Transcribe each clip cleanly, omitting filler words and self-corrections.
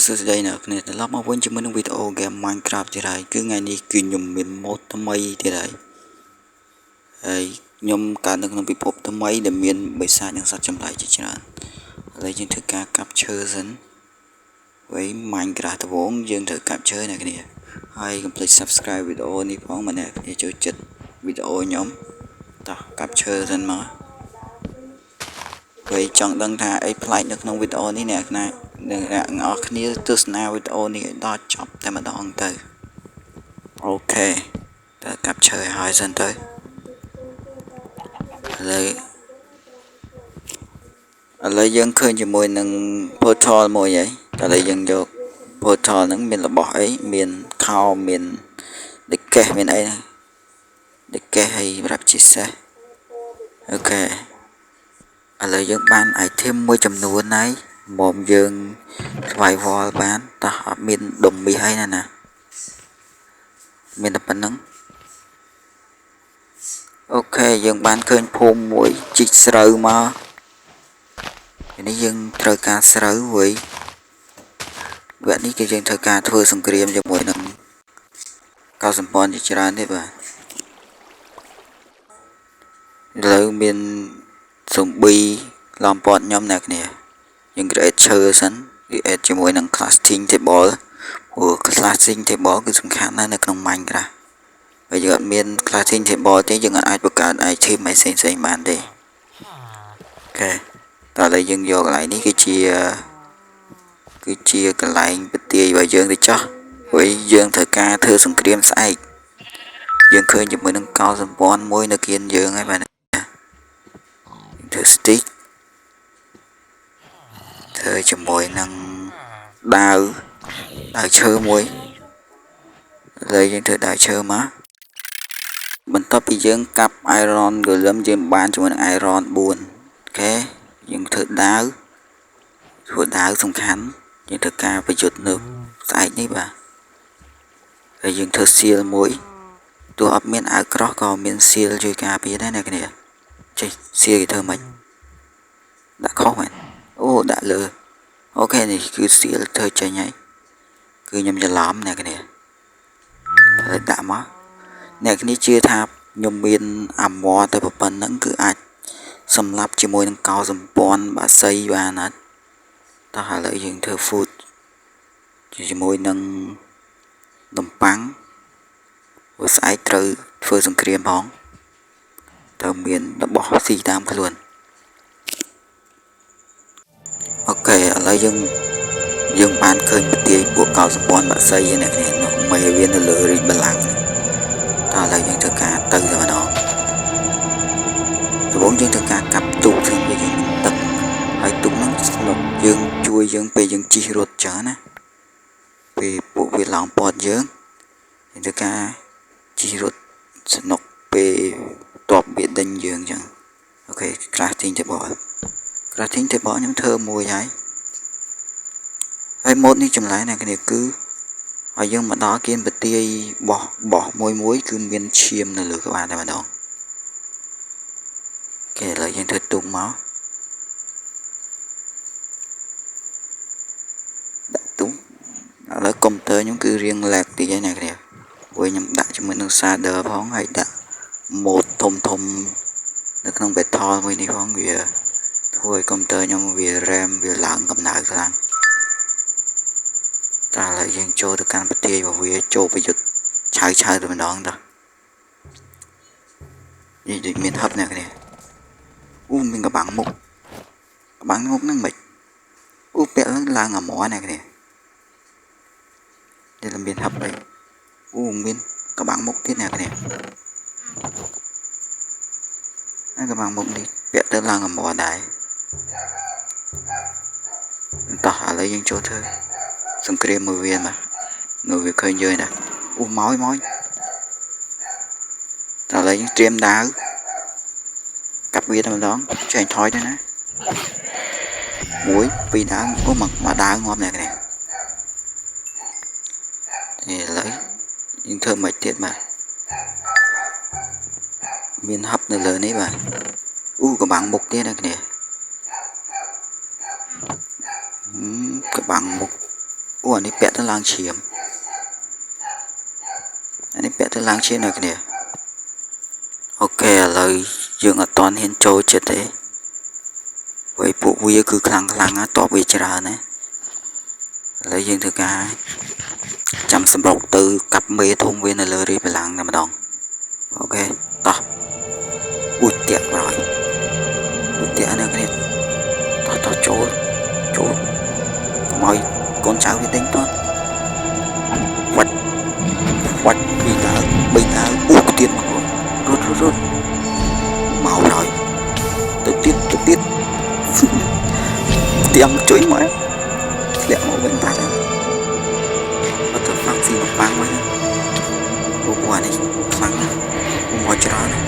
សួស្តីអ្នកគ្នាត្រឡប់មកវិញជាមួយនឹងវីដេអូ Game Minecraft ទៀតហើយគឺថ្ងៃនេះគឺខ្ញុំមាន mod ថ្មីទៀតហើយហើយខ្ញុំកើតនៅក្នុងពិភពថ្មីដែលមានបិសាចនិងសត្វចម្លែកជាច្រើនឥឡូវយើងធ្វើការកាប់ឈើសិនវិញ Minecraft ដំបូងយើងត្រូវកាប់ឈើអ្នកគ្នាហើយកុំភ្លេច Subscribe វីដេអូនេះផងម្នាក់គ្នាចូលចិត្តវីដេអូខ្ញុំតោះកាប់ឈើសិនមកហើយចង់ដឹងថាអីប្លែកនៅក្នុងវីដេអូនេះអ្នកណាអ្នកទាំងអស់គ្នាទស្សនាវីដេអូនេះឲ្យដល់ចប់តែម្ដងទៅOK តើកាប់ឈើឲ្យហើយសិនទៅឥឡូវយើងឃើញជាមួយនឹង portal មួយហើយឥឡូវយើងយក portal ហ្នឹងមានរបស់អីមានខោមានដែកកេះមានអីដែកកេះហើយប្រាប់ជាសេះOK ឥឡូវយើងបាន item មួយចំនួនហើយមកយើង survival បានតោះអត់មានដុំមាសអីណាណាមានតែប៉ុណ្្នឹង OK យើងបានឃើញភូមិមួយជីកស្រូវមកនេះយើងត្រូវការស្រូវវិញវគ្គនេះគឺយើងត្រូវការធ្វើសង្គ្រាមជាមួយនឹងកោសម្ព័ន្ធជាច្រើនទេបាទឥឡូវមានសូមប៊ីឡំពតខ្ញុំអ្នកគ្នាយើង create ឈើសិន create ជាមួយនឹង crafting table ព្រោះ crafting table គឺសំខាន់ណាស់នៅក្នុង Minecraft បើយើងអត់មាន crafting table ទេយើងអាចបង្កើត item អីផ្សេងៗបានទេOK តោះឥឡូវយើងយកកន្លែងនេះគឺជាកន្លែងពទាយរបស់យើងទៅចោះព្រោះយើងត្រូវការធ្វើសង្គ្រាមស្អែកយើងឃើញជាមួយនឹងកោសម្ព័ន្ធមួយនៅគៀនយើងហើយបាទធ្វើ stick ធ្វើជាមួយនឹងដាវដាវឈើមួយឥឡូវយើងធ្វើដាវឈើមកបន្ទាប់ពីយើងកាប់ iron golem យើងបានជាមួយនឹង iron 4OK យើងធ្វើដាវធ្វើដាវសំខាន់យើងធ្វើការប្រយុទ្ធនៅស្អែកនេះបាទហើយយើងធ្វើ shield មួយទោះអត់មានអាវក្រោះក៏មាន shield ជួយការពារដែរអ្នកគ្នាចេះ shield គេធ្វើម៉េចដាក់ខុសមែនអូដាក់លើOK នេះគឺ shield ធ្វើចេញហើយគឺខ្ញុំច្រឡំអ្នកគ្នាហើយដាក់មកអ្នកគ្នាជឿថាខ្ញុំមាន armor តែប៉ុណ្្នឹងគឺអាចសម្លាប់ជាមួយនឹងកោសម្ព័ន្ធបាសីបានអត់តោះឥឡូវយើងធ្វើ food ជាមួយនឹងនំប៉័ងព្រោះស្អែកត្រូវធ្វើសង្គ្រាមផងត្រូវមានរបស់ស៊ីតាមខ្លួន OK ឥឡូវយើងបានឃើញពទាយពួកកោសម្ព័ន្ធបាក់សីអ្នកគ្នានោះមេវានៅលើរាជបល្ល័ង្កតោះឥឡូវយើងធ្វើការទៅតែម្ដងដំបូងយើងធ្វើការកាប់ទូកធ្វើពេលយើងមានទឹកហើយទូកហ្នឹងស្នុកយើងជួយយើងពេលយើងជិះរត់ចឹងណាពេលពួកវាឡោមព័ទ្ធយើងយើងធ្វើការជិះរត់ស្នុកពេលតបវាដេញយើងចឹង OK crafting table crafting table ខ្ញុំធ្វើមួយហើយហើយ mod នេះចម្លែកណាស់គ្នាគឺហើយយើងមកដល់គៀនពទាយបោះបោះមួយមួយគឺមានឈាមនៅលើក្បាលតែម្ដងគេឥឡូវយើងធ្វើទូកមកដាក់ទូកឥឡូវកុំព្យូទ័រខ្ញុំគឺរៀង lag តិចហើយណាគ្នាព្រោះខ្ញុំដាក់ជាមួយនឹង shader ផងហើយដាក់ mod ធំធំនៅក្នុង battle មួយនេះផងវាធ្វើឲ្យកុំព្យូទ័រខ្ញុំវា RAM វាឡើងកម្ដៅខ្លាំងតើឥឡូវយើងចូលទៅកាន់ប្រទេសរបស់វាចូលប្រយុទ្ធឆៅឆៅតែម្ដងតោះនេះដូចមានហឹបអ្នកគ្នាអូមានកបាំងមុខកបាំងមុខហ្នឹងមិនអូពាក់ឡើងឡើងអាមអ្នកគ្នានេះមានហឹបអីអូមានកបាំងមុខទៀតអ្នកគ្នាហើយកបាំងមុខនេះពាក់ទៅឡើងអាមដែរតោះឥឡូវយើងចូលធ្វើសង្គ្រាមមួយវាមកនៅវាឃើញយើងណាអូមកមកតើឥឡូវយើងត្រៀមដាវកាប់វាតែម្ដងចេញថយទៅណាមួយពីរដាវអូមកដាវងាប់អ្នកនេះឥឡូវយើងធ្វើមិនទៀតបាទមានហឹបនៅលើនេះបាទអូកបាំងមុខទៀតអ្នកនេះកបាំងមុខ អូអានេះពាក់ទៅឡើងឈាមអានេះពាក់ទៅឡើងឈាមអ្នកគ្នា OK ឥឡូវយើងអត់ទាន់ហ៊ានចូលចិត្តទេព្រោះពួកវាគឺខ្លាំងខ្លាំងណាស់តបវាច្រើនណាឥឡូវយើងធ្វើការចាំសម្រុកទៅកាប់មេធំវានៅលើរាជបល្ល័ង្កតែម្ដង OK តោះអ៊ុយតាក់ហើយអ៊ុយតាក់អ្នកគ្នាតោះតោះចូលចូលកុំឲ្យកូនចៅវាដេញតន់វ៉ាត់វ៉ាត់ពីរដើមបីដើមអូទៀតមករត់រត់រត់មកហើយទៅទៀតទៅទៀតទៀងជួយមកធ្លាក់មកវិញបាត់ហើយអត់ទៅហ្វាក់ស៊ីនប៉ាំងវិញអូអានេះខ្លាំងណាស់មកច្រើនណាស់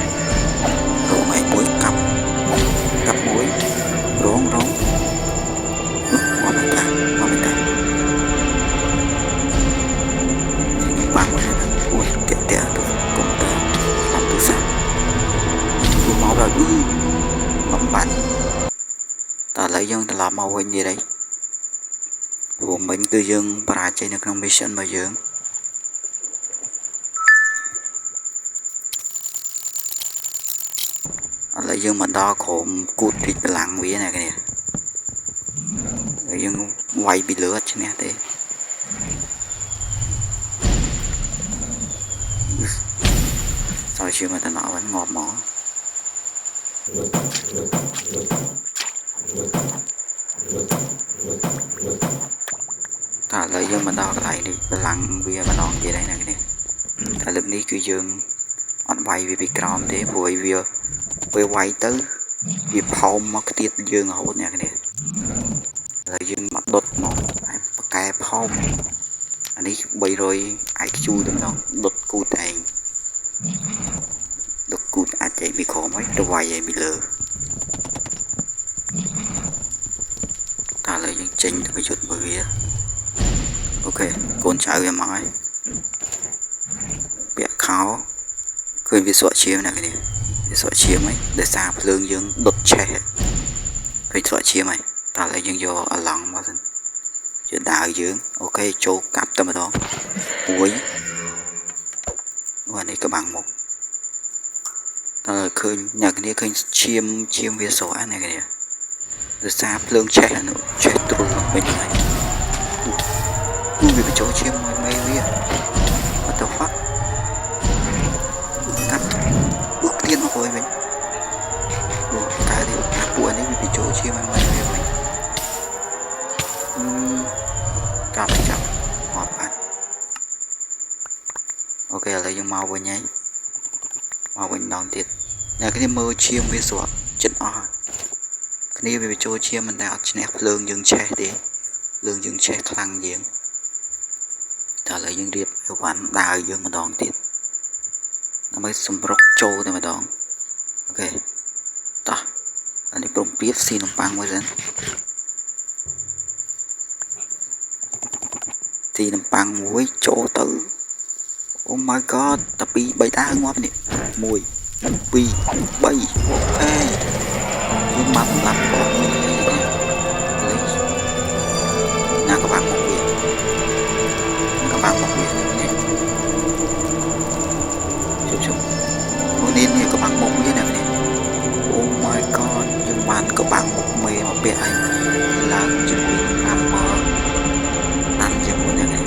រងឯមួយកាប់កាប់មួយរងរងមកមិនតាមកមិនតាស៊ីនប៉ាំងវិញអូយតាក់តាក់ទៅកុំព្យូទ័រតាមទូរស័ព្ទមកដល់អឺមកបាត់តើឥឡូវយើងត្រឡប់មកវិញទៀតហើយព្រោះមិញគឺយើងបរាជ័យនៅក្នុង mission របស់យើងឥឡូវយើងមកដល់ក្រុមគូតរីកបលាំងវាណាគ្នាយើងវាយពីលើអត់ឈ្នះទេសោយជាមកតំណវិញងាប់មកតើឥឡូវយើងមកដល់កន្លែងនេះបលាំងវាម្ដងទៀតហើយណាគ្នាតែលើកនេះគឺយើងអត់វាយវាពីក្រោមទេព្រោះវាពេលវាយទៅវាផោមមកខ្ទៀតយើងរហូតអ្នកគ្នាឥឡូវយើងមកដុតមកហើយបកែផោមអានេះ300 IQ តែម្ដងដុតគូតឯងដុតគូតអាចឯងពីក្រោមហើយទៅវាយឯងពីលើតើឥឡូវយើងចេញទៅប្រយុទ្ធមួយវា OK កូនចៅវាមកហើយពាក់ខោឃើញវាស្រក់ឈាមអ្នកគ្នាវាស្រក់ឈាមហើយដោយសារភ្លើងយើងដុតឆេះឃើញស្រក់ឈាមហើយតើឥឡូវយើងយកអាឡង់មកសិនជាដាវយើង OK ចូលកាប់តែម្ដងមួយអូអានេះក៏បាំងមុខតើឃើញអ្នកគ្នាឃើញឈាមឈាមវាស្រក់អ្នកគ្នាដោយសារភ្លើងឆេះអានោះឆេះទ្រុលវិញហើយវាបញ្ចូលឈាមមួយមេវា What the fuck កាត់បុកទៀតមកក្រោយវិញអូតែនេះពួកនេះវាបញ្ចូលឈាមមួយមេវាវិញចាប់ចាប់មកបាត់ OK ឥឡូវយើងមកវិញហើយមកវិញម្ដងទៀតអ្នកគ្នាមើលឈាមវាស្រក់ចិត្តអស់គ្នាវាបញ្ចូលឈាមមិនដែលអត់ឈ្នះភ្លើងយើងឆេះទេភ្លើងយើងឆេះខ្លាំងជាងតើឥឡូវយើងរៀបអីវ៉ាន់ដាវយើងម្ដងទៀតដើម្បីសម្រុកចូលតែម្ដង OK តោះអានេះព្រមព្រៀបស៊ីនំប៉័ងមួយសិនស៊ីនំប៉័ងមួយចូលទៅ Oh my god តែ2 3ដាវងាប់នេះ1 2 3 OK យើងមកសម្រាប់បងមួយនេះលេណាក៏បាក់មកវាក៏បាក់មកវានេះជុំជុំអូនេះនេះក៏បាក់មកវាណានេះ Oh my god យើងបានក៏បាក់មុខមេមកពាក់ហើយឡើងជាមួយនឹង armor តាន់ជាមួយនឹងនេះ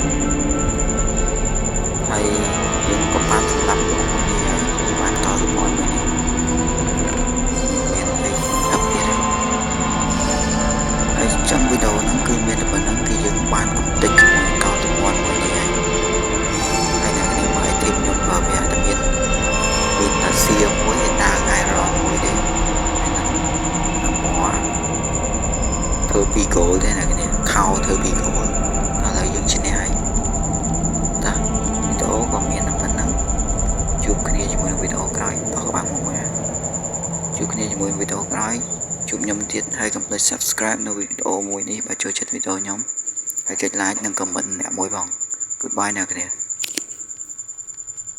ហើយយើងក៏បានសម្រាប់មុខមួយនេះហើយយើងបានកោសម្ព័ន្ធមួយនេះមានអីអាប់ទៀតហើយចាំវីដេអូហ្នឹងគឺមានតែប៉ុណ្្នឹងគឺយើងបានកំទេចជាមួយកោសម្ព័ន្ធមួយនេះហើយហើយអ្នកនេះមើល item ខ្ញុំប្រើប្រាស់តែមានមានតាសៀមួយហើយដាវ iron មួយទេហើយនឹង armor ធ្វើពី gold ទេអ្នកនេះខោធ្វើពី gold ឥឡូវយើងឈ្នះហើយតាវីដេអូក៏មានតែប៉ុណ្្នឹងជួបគ្នាជាមួយនឹងវីដេអូក្រោយតោះក្បាលមកមួយជួបគ្នាជាមួយវីដេអូក្រោយជួបខ្ញុំទៀតហើយកុំភ្លេច Subscribe នៅវីដេអូមួយនេះបើចូលចិត្តវីដេអូខ្ញុំហើយចុច Like និង Comment អ្នកមួយផង Goodbye អ្នកគ្នា